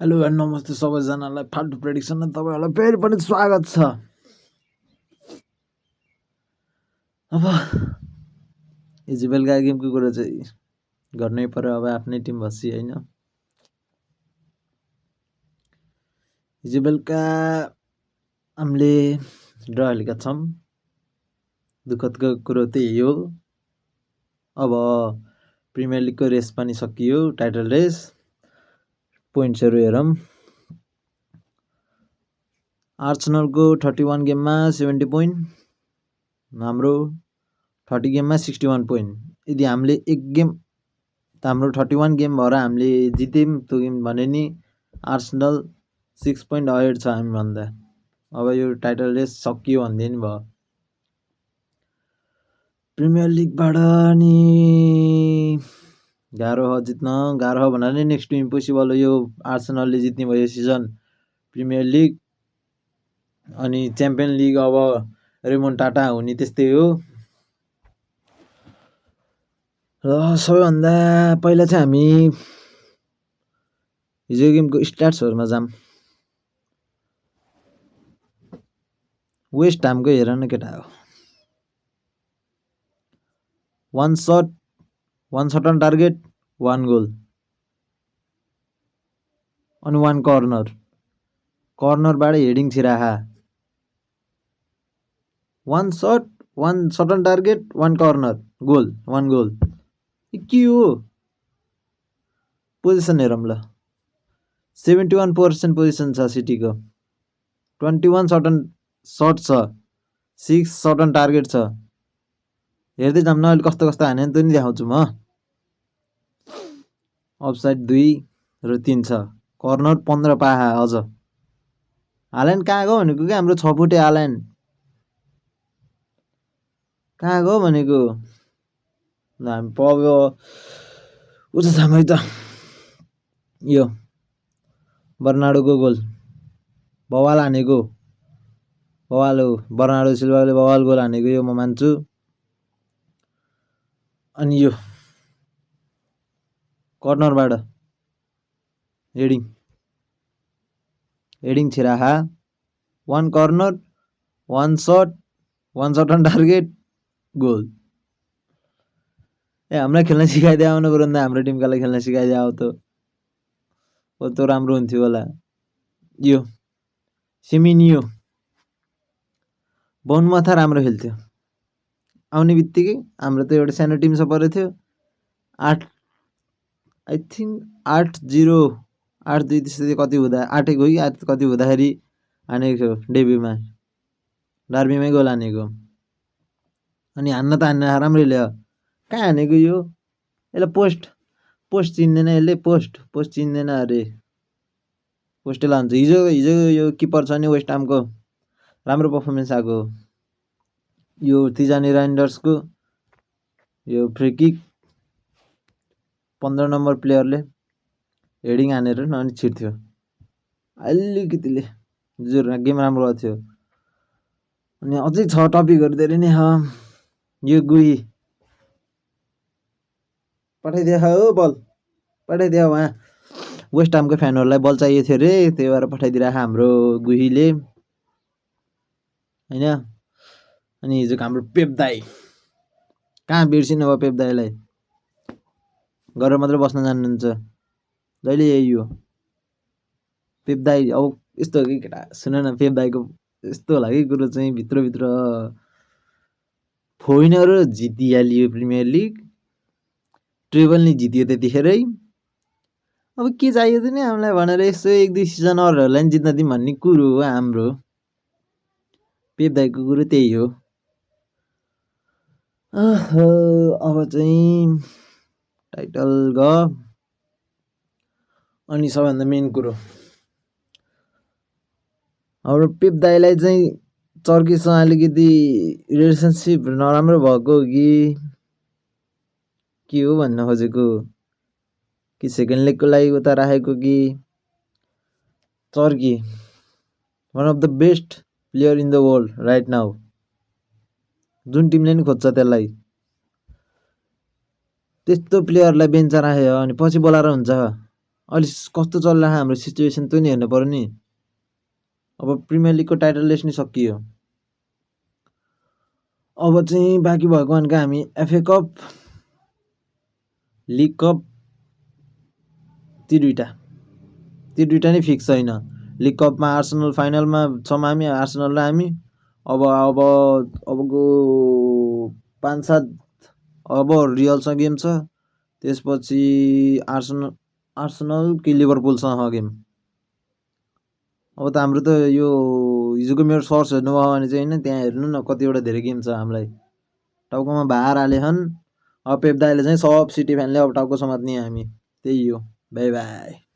Hello and नमस्ते सबैजनालाई फाल्टु प्रेडिक्सनमा तपाईँहरूलाई फेरि पनि स्वागत छ। अब इजिबेलका गेमको कुरा चाहिँ गर्नै पर्यो। अब आफ्नै टिम बसी होइन, इजिबेलका हामीले ड्र हालेका छौँ। दुःखदको कुरो त्यही हो। अब प्रिमियर लिगको रेस पनि सकियो, टाइटल रेस। पोइन्ट्सहरू हेरौँ। आर्सेनलको 31 गेममा 70 पोइन्ट, हाम्रो 30 गेममा 61 पोइन्ट। यदि हामीले एक गेम हाम्रो 31 गेम भएर हामीले जित्यौँ त्यो गेम भने नि आर्सेनल 6 पोइन्ट अहेड छ हामीभन्दा। अब यो टाइटल रेस सकियो भन्दै नि भयो। प्रिमियर लिगबाट नि गाह्रो हो जित्न, गाह्रो हो भनेर नै नेक्स्ट टु इम्पोसिबल हो यो आर्सेनलले जित्ने भयो सिजन प्रिमियर लिग। अनि च्याम्पियन लिग अब रेमोन्टाडा हुने त्यस्तै हो। र सबैभन्दा पहिला चाहिँ हामी हिजो गेमको स्ट्याट्सहरूमा जाऊँ। वेस्ट हामको हेर न केटा हो, 1 शट अन टार्गेट 1 गोल अनि 1 कर्नरबाट हेडिङ छिराहा। 1 shot on target 1 corner goal 1 goal. के हो पोजिसन हेरौँ ल। 71% पोजिसन छ सिटीको, 21 शट छ, 6 शट अन टार्गेट छ। हेर्दै जाऊँ न अहिले कस्तो कस्तो हाने त्यो नि देखाउँछु म। अफसाइड 2 र 3 छ, कर्नर 15 पाहा। अझ हाल्यान्ड कहाँ गयो भनेको क्या हाम्रो 6 फुटे हाल्यान्ड कहाँ गयो भनेको। ल हामी पग्यो उच छामै त। यो बर्नाडोको गोल बवाल हानेको, बवाल हो। बर्नाडो सिल्भाले बवाल गोल हानेको यो म मान्छु। अनि यो कर्नरबाट हेडिङ छिराहा। 1 corner 1 shot on target goal. ए हामीलाई खेल्न सिकाइदिए आउनु पऱ्यो नि त, हाम्रो टिमका लागि खेल्न सिकाइदिए आऊ त त्यो राम्रो हुन्थ्यो होला। यो सेमिनियो बोनमथा राम्रो खेल्थ्यो। आउने बित्तिकै हाम्रो त एउटा सानो टिम परेको थियो 8 आई थिङ्क 8-0 8-2 त्यस्तै कति हुँदा 8 हो कि 8 कति हुँदाखेरि हानेको थियो डेब्युमा, डार्बीमै गोल हानेको। अनि हान्न त हान्न राम्रै ल्यायो। कहाँ हानेको यो यसलाई पोस्ट चिन्दैन, यसले पोस्ट चिन्दैन। अरे पोस्टै लान्छ। हिजो यो किपर छ नि वेस्ट हामको राम्रो पर्फर्मेन्स आएको। यो तिजानी राइन्डर्सको यो फ्री किक 15 नम्बर प्लेयरले हेडिङ हानेर अनि छिर्थ्यो अलिकतिले। गेम राम्रो भएको थियो। अनि अझै छ टपिकहरू धेरै नै छ। यो गुही पठाइदिए हो, बल पठाइदिए उहाँ वेस्ट हामको फ्यानहरूलाई बल चाहिएको थियो अरे, त्यही भएर पठाइदिइरहेको हाम्रो गुहीले होइन। अनि हिजोको हाम्रो पेप दाई कहाँ बिर्सिनु भयो। पेप दाईलाई गरेर मात्रै बस्न जान्नुहुन्छ जहिले यही हो। पेप दाई अब यस्तो हो कि केटा सुन न, पेप दाईको यस्तो होला कि कुरो चाहिँ भित्रभित्र फोइनर जितिहालियो प्रिमियर लिग, ट्रेबल नि जितियो त्यतिखेरै। अब के चाहियो त नि हामीलाई भनेर यसो 1-2 सिजन अरूहरूलाई नि जित्न दिउँ भन्ने कुरो हो हाम्रो। पेप दाईको कुरो त्यही हो। अब चाहिँ टाइटल गयो। अनि सबैभन्दा मेन कुरो हाम्रो पेप दाईलाई चाहिँ चर्कीसँग अलिकति रिलेसनसिप नराम्रो भएको कि हो भन्न खोजेको, कि सेकेन्ड लेगको लागि उता राखेको कि Cherki one of the best player in the world right now, जुन टिमले नि खोज्छ त्यसलाई, त्यस्तो प्लेयरलाई बेन्चमा राख्यो अनि पछि बोलाएर हुन्छ। अहिले कस्तो चलिरहेको हाम्रो सिचुएसन त्यो नि हेर्नु पर्यो नि। अब प्रिमियर लिगको टाइटल रेस नि सकियो। अब चाहिँ बाँकी भएको भनेको हामी एफए कप, लिग कप ती दुइटा नै फिक्स छैन। लिग कपमा आर्सेनल फाइनलमा छौँ हामी, आर्सेनल र हामी। अबको 5-7 अब रियलसँग गेम छ, त्यसपछि आर्सेनल कि लिभरपुलसँग गेम। अब त हाम्रो त यो हिजोको मेरो सर्च हेर्नुभयो भने चाहिँ होइन, त्यहाँ हेर्नु न कतिवटा धेरै गेम छ हामीलाई। टाउकोमा भार हालेछन्। अब पेप दाइले चाहिँ सब सिटी फ्यानले अब टाउको समात्ने हामी। त्यही हो, बाई बाई।